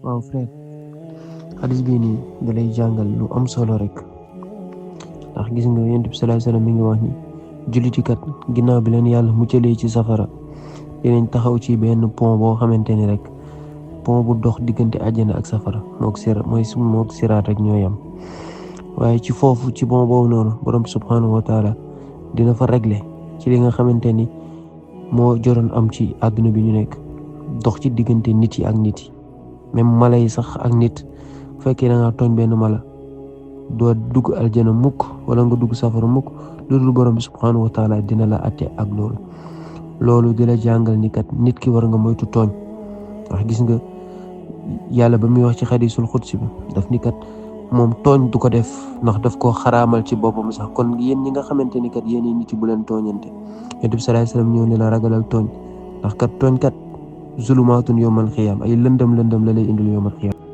waaw frère xadis bii nii da lay jàngal lu am solo rek ndax gis nga yonent bi sallallahu alayhi wasallam mi ngi wax ni julliti kat ginnaaw bi leen yàlla muccalee ci safara dinañ taxaw ci benn pont boo xamante ni rek pont bu dox diggante àjjana ak safara mook siraat rek ñoo yam waaye ci foofu ci pont boobu noonu borom subhanahu wa taala dina fa régler ci li nga xamante ni moo joroon am ci àdduna bi ñu nekk dox ci diggante nit yi ak nit yi même mala yi sax ak nit bu fekkee da ngaa tooñ benn mala doo dugg aljana mukk wala nga dugg safara mukk loolu borom bi subhanahu wa taala dina la atte ak loolu di la jàngal ni kat nit ki war nga moytu tooñ wax gis nga yàlla ba muy wax ci xadisul xudsi bi daf ni kat moom tooñ du ko def ndax daf koo xaraamal ci boppam sax kon yéen ñi nga xamante ni kat yéen nit yi bu leen tooñante yonent bi sallallahu alayhi wasallam ñëw ne la ragalal tooñ ndax kat tooñ kat zulumaatun yawmal xiyaam ay lëndëm la lay indil yawmal xiyaam